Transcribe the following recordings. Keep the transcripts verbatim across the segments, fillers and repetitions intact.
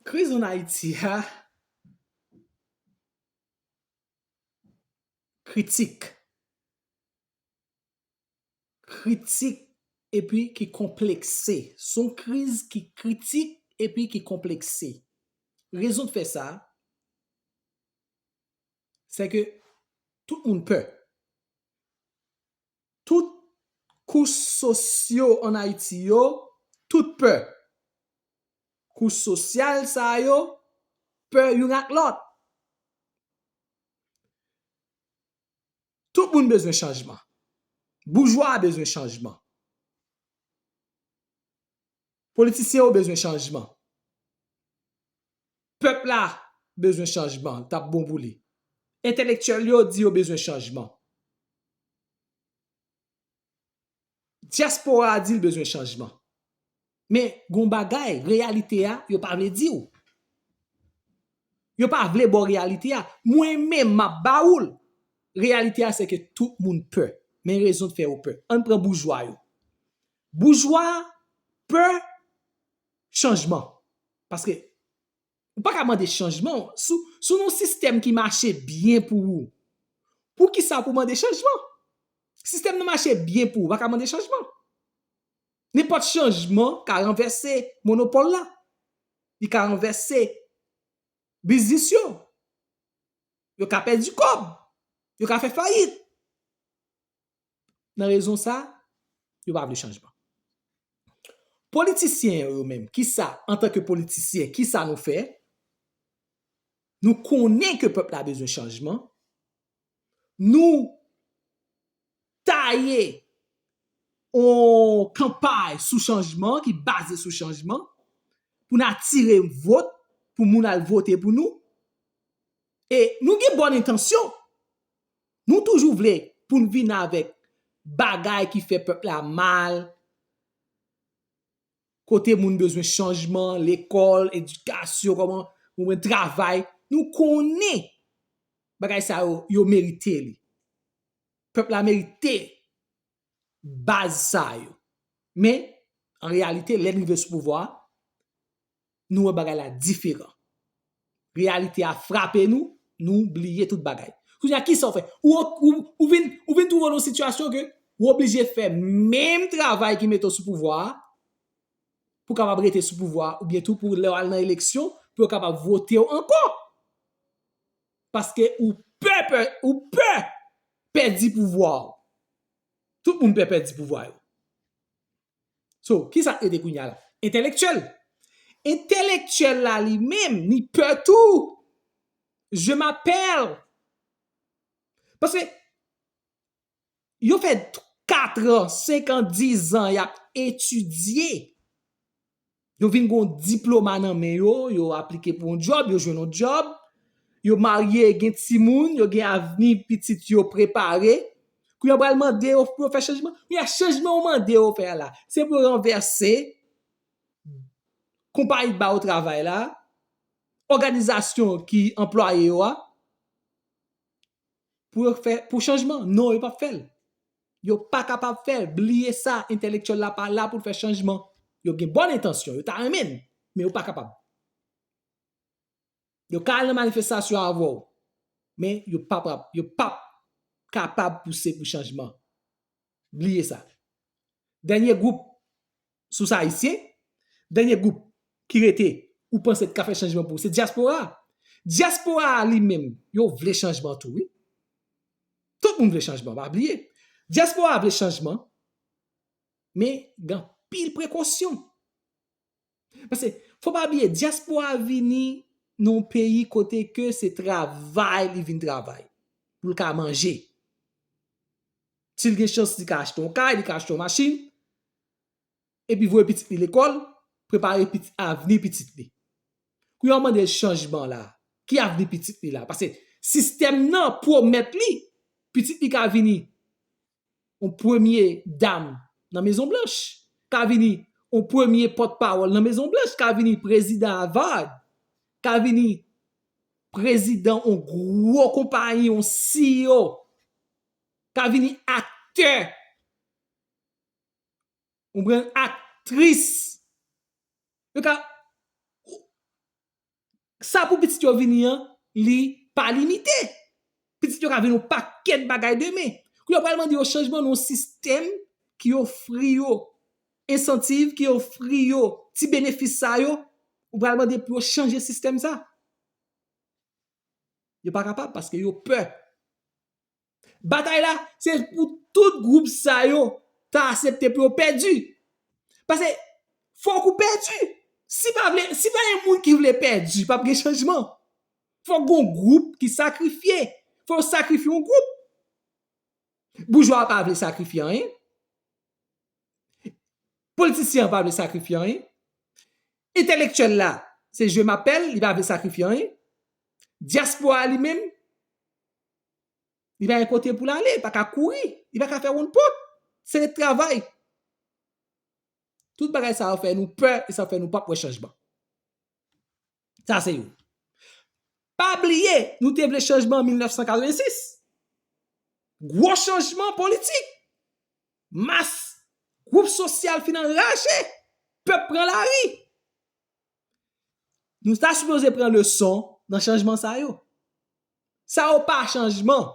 Kriz ann Ayiti a kritik. Kritik epi ki konplekse. Se yon kriz ki kritik epi ki konplekse. Rezon k fè sa, se ke tout moun pè. Tout kouch sosyo ann Ayiti yo, tout pè. Kouch sosyal sa yo pè youn ak lòt. Tout moun bezwen chanjman. Boujwa a bezwen chanjman. Politisyen yo bezwen chanjman. Pèp la bezwen chanjman. L t ap bon pou li. Entèlektyèl yo di yo bezwen chanjman. Dyaspora a di l bezwen chanjman. Men, gon bagay, reyalite a, yo pa vle di w. Yo pa vle ba w reyalite a. Mwen menm, m ap ba ou l. Reyalite a, se ke tout moun pè. Men rezon k fè yo pè. Ann pran boujwa yo. Boujwa pè chanjman. Paske ou pa ka mande chanjman si w nan yon sistèm ki mache byen pou ou. Poukisa pou w mande chanjman? Sistèm nan mache byen pou ou, ou pa ka mande chanjman. Nenpòt chanjman ka ranvèse monopòl la. Li ka ranvèse biznis yo. Yo ka pèdi kòb. Yo ka fè fayit. Nan rezon sa, yo pa vle chanjman. Politisyen yo, yo menm, kisa, antanke politisyen, kisa nou fè? Nou konnen ke pèp la bezwen chanjman. Nou taye yon kanpay sou chanjman, ki baze sou chanjman, pou n atire vòt, pou moun al vote pou nou. E nou gen bòn entansyon. Nou toujou vle pou n vin avèk bagay ki fè pèp la mal, kote moun bezwen chanjman, lekòl, edikasyon, kòman moun mwen travay. Nou konnen bagay sa yo, yo merite li. Pèp la merite baz sa yo. Men, an reyalite, lè n rive sou pouvwa a, nou wè bagay la diferan. Reyalite a frape nou, nou bliye tout bagay. Kounye a, kisa w fè? Ou, ou, ou vin, ou vin twouve w nan yon sitiyasyon ke ou oblije fè menm travay ki mete w sou pouvwa a, pou w kapab rete sou pouvwa a, oubyen tou pou lè w al nan eleksyon, pou yo kapab vote w ankò. Paske ou pè, pè, ou pè pèdi pouvwa w. Tout moun pè pèdi pouvwa yo. So, kisa k rete kounye a la? Entèlektyèl. Entèlektyèl la li menm, li pè tou. Je m'appelle. Paske yo fè katran, senkan, dizan, y ap etidye. Yo vin gen yon diploma nan men yo, yo aplike pou yon djòb, yo jwenn yon djòb, yo marye, gen timoun, yo gen avni pitit yo prepare. Kounye a, yo pral mande yo pou yo fè chanjman. Kounye a, chanjman yo mande yo fè a la, se pou yo ranvèse konpayi k ba yo travay la, òganizasyon ki anplwaye yo a, pou yo fè, pou chanjman. Non, yo p ap fè l. Yo pa kapab fè l. Bliye sa, entèlektyèl la pa la pou l fè chanjman. Yo gen bòn entansyon, yo ta renmen l, men yo pa kapab. Yo ka al nan manifestasyon avè w, men yo p ap, yo p ap kapab pouse pou chanjman. Bliye sa. Dènye gwoup sous ayisyen, dènye gwoup ki rete, ou panse k ka fè chanjman pou ou, se dyaspora a. Dyaspora a li menm, yo vle chanjman tou, wi. Tout moun vle chanjman, pa bliye. Dyaspora a vle chanjman, men gen anpil prekosyon. Paske, fò pa bliye, dyaspora a vini nan yon peyi kote ke se travay li vin travay pou l ka manje. Si l gen chans, li ka achte yon kay, li ka achte yon machin, epi voye pitit li lekòl, prepare pitit, avni pitit li. Kounye a w mande l chanjman la, ki avni pitit li la? Paske sistèm nan pwomèt li, pitit li ka vini yon premye dam nan Mezon Blanch, ka vini yon premye pòtpawòl nan Mezon Blanch, ka vini prezidan Harvard, ka vini prezidan yon gwo konpayi, yon C E O, ka vini aktè, ou konprann, aktris. Yo ka, Tan pou pitit yo vini an, li pa limite. Pitit yo ka vin yon pakèt bagay demen. Kou yo pral mande yo chanjman nan yon sistèm ki ofri yo ensantiv, ki ofri yo ti benefis sa yo, ou pral mande pou yo chanje sistèm sa. Yo pa kapab paske yo pè. Batay la, se pou tout gwoup sa yo ta aksepte pou yo pèdi. Paske fòk ou pèdi. Si pa vle, si pa gen moun ki vle pèdi, p ap gen chanjman. Fòk gon gwoup ki sakrifye. Fòk yo sakrifye yon gwoup. Boujwa a pa vle sakrifye anyen. Politisyen an pa vle sakrifye anyen. Entèlektyèl la, se je m'appelle, li pa vle sakrifye anyen. Dyaspora li menm, li pa gen kote pou l ale, li pa ka kouri, li pa ka fè wonn pòt. Se ret travay. Tout bagay sa yo fè nou pè e sa fè nou p ap wè chanjman. Sa se youn. Pa bliye, nou te vle chanjman an mil nèf san katrevensis. Gwo chanjman politik. Mas, gwoup sosyal fin anraje. Pèp pran lari. Nou ta sipoze pran leson nan chanjman sa yo. Sa yo pa chanjman.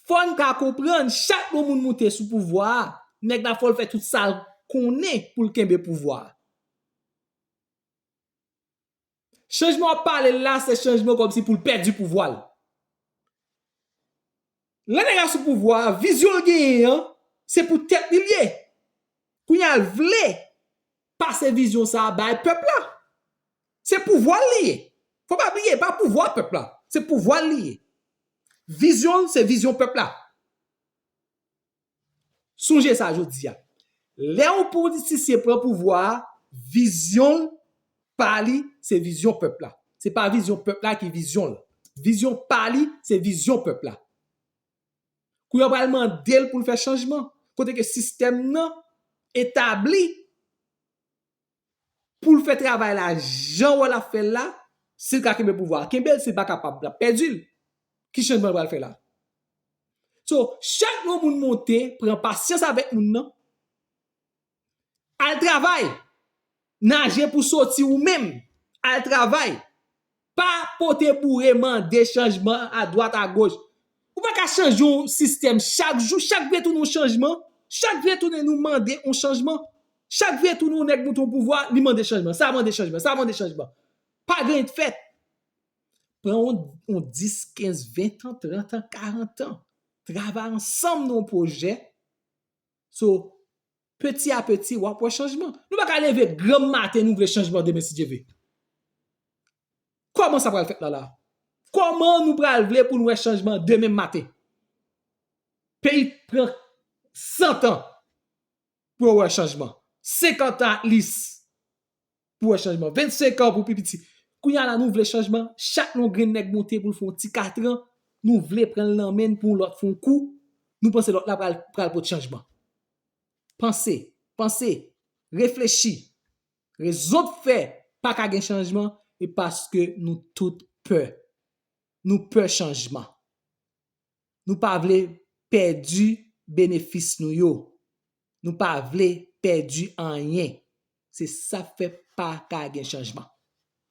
Fò n ka konprann, chak yon moun moute sou pouvwa a, nèg la fò l fè tout sa l konnen pou l kenbe pouvwa a. Chanjman w ap pale l la, se chanjman kòmsi pou l pèdi pouvwa l. Lè nèg la sou pouvwa a, vizyon l genyen an, se pou tèt li l ye. Kounye a l vle pase vizyon sa a bay pèp la. Se pouvwa l li ye. Fò pa bliye, pa pouvwa pèp la. Se pouvwa l li ye. Vizyon l, se vizyon pèp la. Sonje sa jodi a. Lè yon politisyen pran pouvwa a, vizyon l pa li, se vizyon pèp la. Se pa vizyon pèp la ki vizyon l. Vizyon pa li, se vizyon pèp la. Kou yo pral mande l pou l fè chanjman, kote ke sistèm nan etabli pou l fè travay la jan w wè l ap fè l la, si l ka kenbe pouvwa a, kenbe l, si l pa kapab, l ap pèdi l. Ki chanjman l pral fè la? So, chak yon moun monte, pran pasyans avèk moun nan, al travay, naje pou soti ou menm, al travay. Pa pote boure mande chanjman adwat agoch. Ou pa ka chanje yon sistèm chak jou, chak vye tounen yon chanjman, chak vye tounen nou mande yon chanjman, chak vye tounen yon nèg moute yon pouvwa, li mande chanjman, sa mande chanjman, sa mande chanjman. Pa gen anyen k fèt. Pran yon, yon dis, kenz, ven tan, trant an, karant an. Travay ansanm nan yon pwojè. So, peti a peti, w ap wè chanjman. Nou pa ka leve granm maten, nou vle chanjman demen si Dye vle. Kòman sa pral fèt la la? Kòman nou pral vle pou n wè chanjman demen maten? Peyi pran san tan pou yo wè chanjman. Senkant an at least pou wè chanjman. Vennsenk an pou pi piti. Kounye a la, nou vle chanjman. Chak lè yon grenn nèg monte pou l fè yon ti katran, nou vle pran l nan men n pou yon lòt fè yon kou. Nou panse lòt la pral, pral pote chanjman. Panse, panse, reflechi. Rezon k fè pa ka gen chanjman, e paske nou tout pè. Nou pè chanjman. Nou pa vle pèdi benefis nou yo. Nou pa vle pèdi anyen. Se sa k fè pa ka gen chanjman.